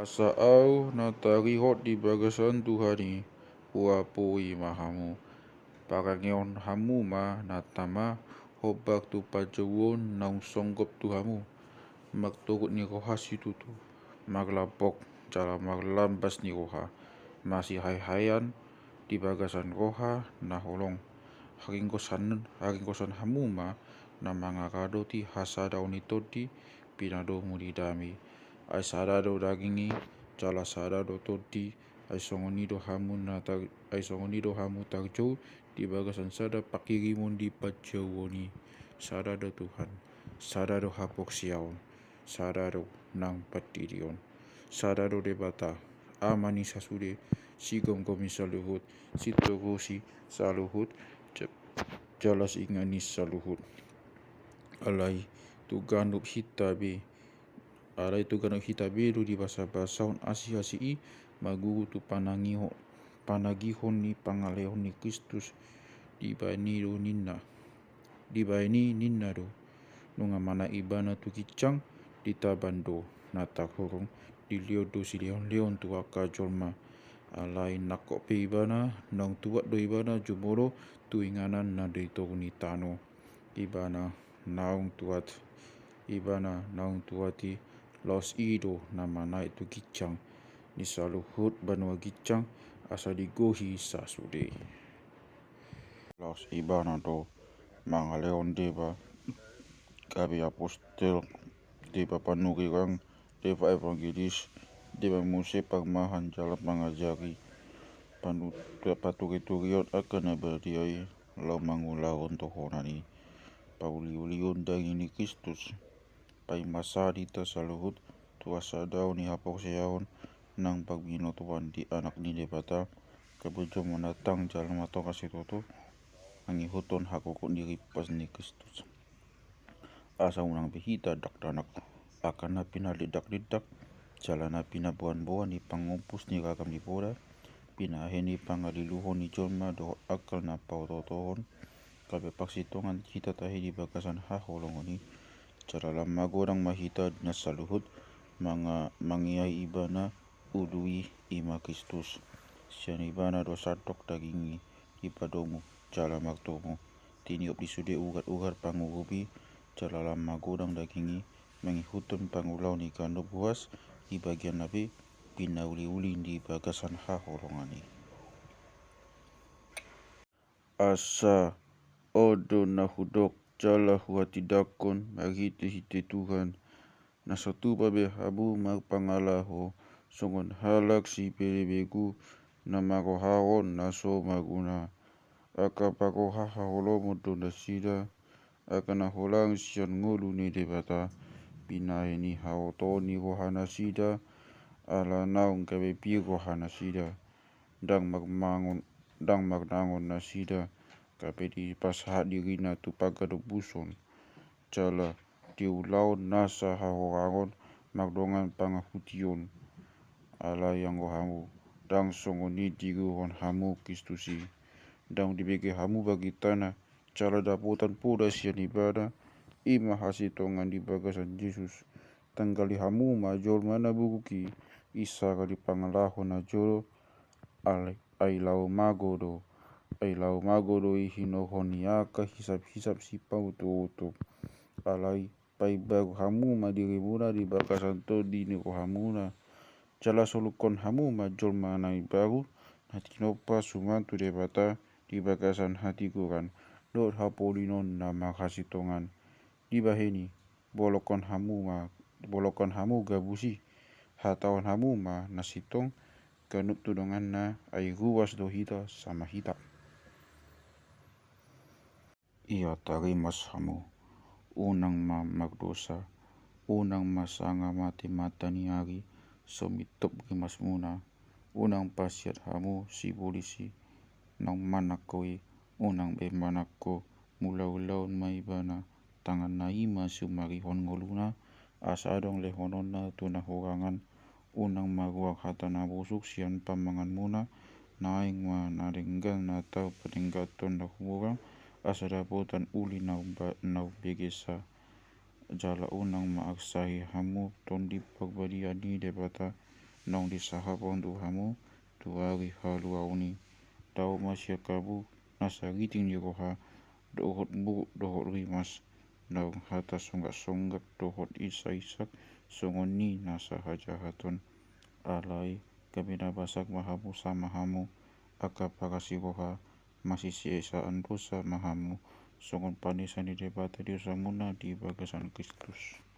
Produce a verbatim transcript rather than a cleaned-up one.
Asa ahu na tarihot di bagasan Tuhan i, huapoi ma hamu. Parangehon hamu ma na tama hombar tu panjouon naung songgop tu hamu, martogut ni roha situtu, marlambok jala marlambas ni roha, masihaehaean di bagasan roha na holong. Haringgosan, haringgosan hamu ma na mangaradoti hasadaon ni tondi, pinadomu di dame. Ai sada do daging i, jala sada do tondi, ai songon i do hamu na tar-, ai songon i do hamu tarjou di bagasan sada panghirimon di panjouon i. Sada do Tuhan, sada do haporseaon, sada do nang pandidion, sada do Debata, Ama ni sasude, sigomgomi saluhut, sitorusi saluhut, ja-, jala siingani saluhut. Alai tu ganup hita be, alai tu ganup hita be do dibasabasahon asiasi i, marguru tu panangiho-, panagihon ni pangalehon ni Kristus. Dibaen i do ninna, dibaen i ninna do, nunga manaek ibana tu ginjang, ditaban do na tarhurung, dilehon do silehonlehon tu angka jolma. Alai nangkok pe ibana, naung tuat do ibana jumolo tu inganan na di toru ni tano. Ibana naung tuat, ibana naung tuat i, laos i do na manaek tu ginjang ni saluhut banua ginjang, asa digohi sasude. Laos ibana do mangalehon deba, gabe apostel, deba panurirang, deba evangelis, deba muse parmahan jala pangajari, panu-, paturiturion angka na badia i, laho mangulahon tohonan i, pauliulion daging ni Kristus. Paima sahat hita saluhut tu hasadaon ni haporseaon nang parbinotoan di Anak ni Debata, gabe jolma na tang jala na tongka situtu, mangihuthon hagogoon ni rimpas ni Kristus. Asa unang be hita dakdanak, angka na pinalindaklindak, jala na pinaboanboan ni pangompus ni ragam ni poda, pinahe ni pangaliluhon ni jolma dohot angka na paotootohon, gabe parsitongan hita tahe di bagasan haholongon i, jala lam magodang ma hita na saluhut, manga-, mangiahi ibana ulu i, i ma Kristus. Sian ibana do sandok daging i dipadomu jala martomu, tiniop di sude ugarugar pangurupi, jala lam magodang daging i, mangihuthon pangulahon ni ganup ruas di bagianna be pinauliuli di bagasan haholongan i. Asa on do na hudok jala huhatindanghon marhitehite Tuhan, na so tupa be hamu marpangalaho songon halak sipelebegu, na marrohahon na so maguna. Angka parroha haholomon do nasida, angka na holang sian ngolu ni Debata, pinahe ni haotoon ni rohanasida, ala naung gabe pir rohanasida. Ndang marmangon, ndang marnangon nasida, gabe dipasahat dirina tu panggadombuson, jala diulahon nasa hahorangon mardongan pangahution. Alai anggo hamu, ndang songon i diihuthon hamu Kristus i. Ndang dibege hamu barita na jala dapotan poda sian ibana, i ma hasitongan di bagasan Jesus. Tanggali hamu ma jolma na buruk i, i sara di pangalaho na jolo, alai ai laho mago do, ai laho mago do i hinorhon ni angka hisaphisap sipaotooto. Alai paimbaru hamu ma dirimuna di bagasan tondi ni rohamuna. Jala solukhon hamu ma jolma na imbaru, na tinompa suman tu Debata di bagasan hatigoran dohot hapolinon na marhasitongan. Dibahen i, bolongkon hamu ma, bolongkon hamu gabus i, hatahon hamu ma na sintong, ganup tu donganna, ai ruas do hita sama hita. Ia tarimas hamu, unang ma mardosa, unang ma sanga mate mata ni ari, so mintop rimasmuna, unang pasiat hamu sibolis i, naung manangko i, unang be manangko, mulaulaon ma ibana, tanganna i ma sumarihon ngoluna, asa adong lehononna tu na hurangan, unang ma ruar hata na busuk sian pamanganmuna, naeng ma na denggan na tau padengganhon na humurang, asa dapotan uli na umba-, na umbegesa. Jala unang ma arsahi hamu Tondi Parbadia ni Debata, naung disahapon tu hamu tu ari haluaon i. Dao ma sian hamu na sariting ni roha dohot buruk dohot rimas, naung hata songgaksonggak dohot isaksak songon ni na sahajahaton. Alai gabe na basak ma hamu sama hamu angka parasiroha, masiseaan dosa ma hamu, songon panesa ni Debata di dosamuna di bagasan Kristus.